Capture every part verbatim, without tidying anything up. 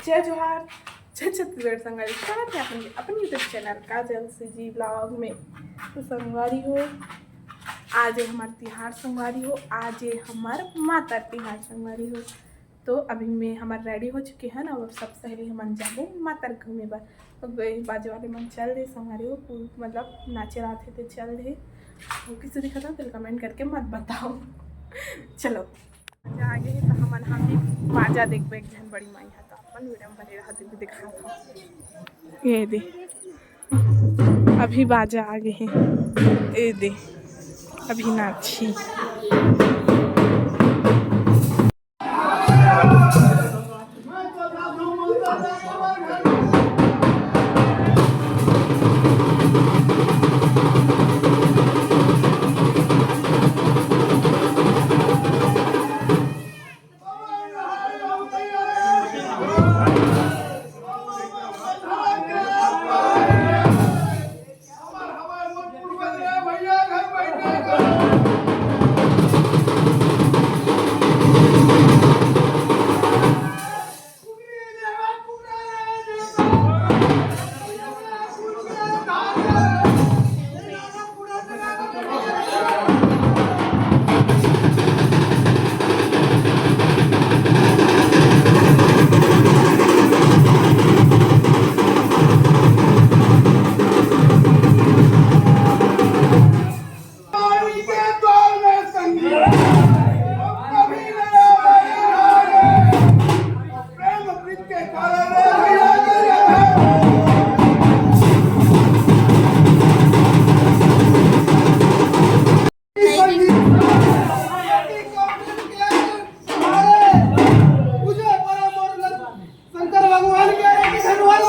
जय जोहार, जय छत्तीसगढ़ संगवारी, स्वागत है अपन, अपन YouTube चैनल काजल सीजी ब्लॉग में। तो संगवारी हो, आज है हमार तिहार संगवारी हो, आज है हमार मातर तिहार संगवारी हो। तो अभी मैं हमार रेडी हो चुके हैं ना, और सब सहेली हमन जाबो मातर घूमे बर। तो गए बाजे वाले मन चल दे संगवारी हो, पू-, मतलब नाचे रात है तो चल दे। वो किसे दिखा था, कमेंट करके मत बताओ। चलो। बाजा आगे हे, तो हमन ह भी बाजा देखबे। एक झन बड़ी माई ह तो अपन वीडियो में बने रहा, तुमको दिखात हूँ। ये दे, अभी बाजा आगे हे, ए दे, अभी नाची। शंकर भगवान के धन्यवाद।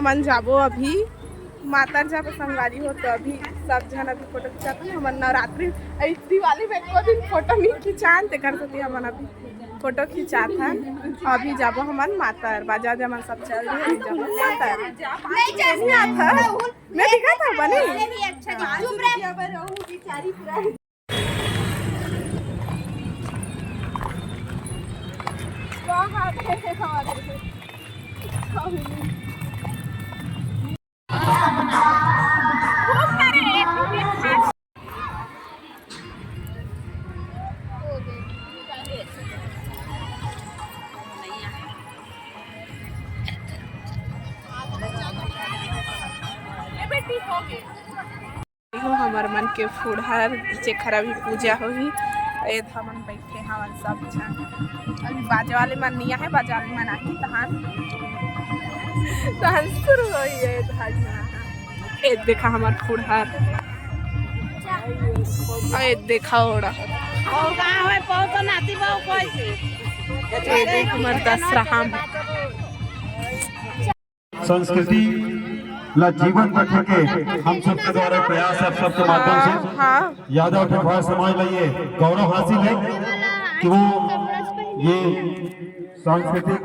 मन जाबो अभी मातर जाबो संगवारी हो, तो अभी सब झन अभी फोटो खिंचाथन। हमन नवरात्रि, अभी दिवाली में एको दिन फोटो नहीं खिंचान, तेकर सेती हमन अभी फोटो खिंचाथन। अभी जाबो हमन मातर, बाजा जे हमन सब चल रहे हैं, जाबो मातर। नहीं आथन, मैं दिखा था बने। ये बेटी हो गई। हो, हमर मन के फुड़हर जेखर अभी पूजा होही। ए हमन बैठे हवन सब झन। अभी बाजे वाले मन नहीं आहे, बाजे वाले मन आही तहन, तहन शुरू होही ए धाजना। ए देखा हमर फुड़हर। ए देखा ओड़ा। और गाँव है, बहुत नाती बाऊ कोई से। ए देख हमर दशहरा हम। संस्कृति ला जीवंत रखे के हम सबके द्वारा प्रयास है, आप सबके माध्यम से। हाँ। यादव ठठवार समाज ला ये गौरव हासिल है कि वो ये सांस्कृतिक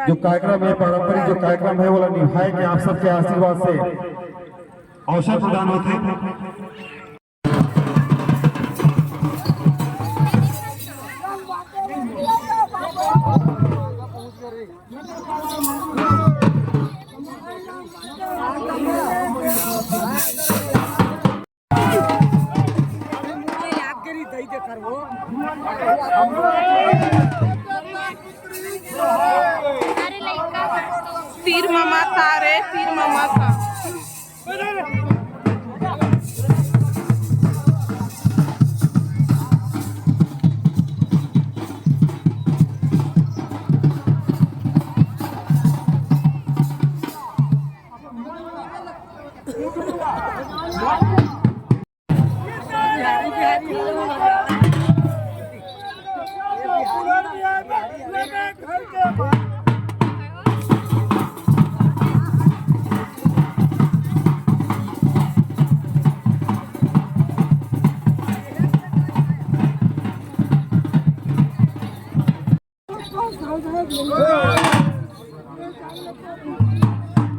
जो कार्यक्रम है, पारंपरिक जो कार्यक्रम है, वो ला निभाए के आप सबके आशीर्वाद से अवसर प्रदान होते। तीर ममा था रे, तीर ममा था।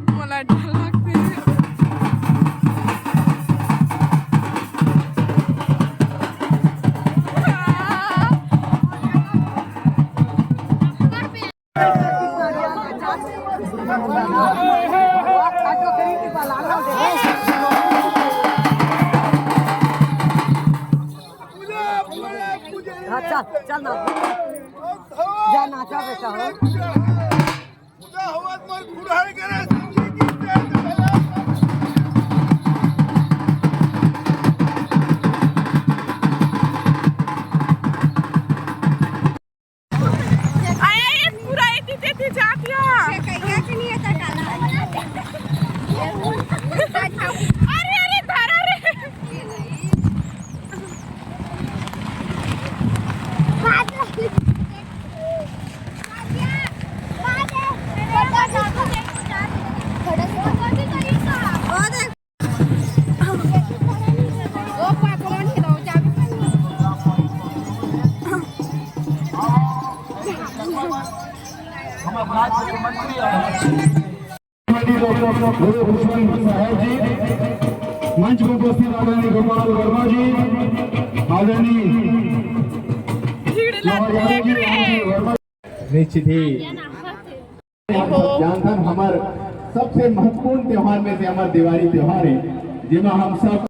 मोला डर लगथे। हाँ, चल, चल ना। जा नाचा बेटा हो। अरे, पूरा एती तेती जात या। अरे, अरे, धरा रे। गुरु भूषण साहब जी, मंच पर उपस्थित आदरणीय गोपाल वर्मा जी, आदरणीय जवाहर यादव जी, रामजी वर्मा। निश्चित ही जानथन, हमर सबसे महत्वपूर्ण त्योहार में से हमर दिवाली त्योहार है, जेमा हम सब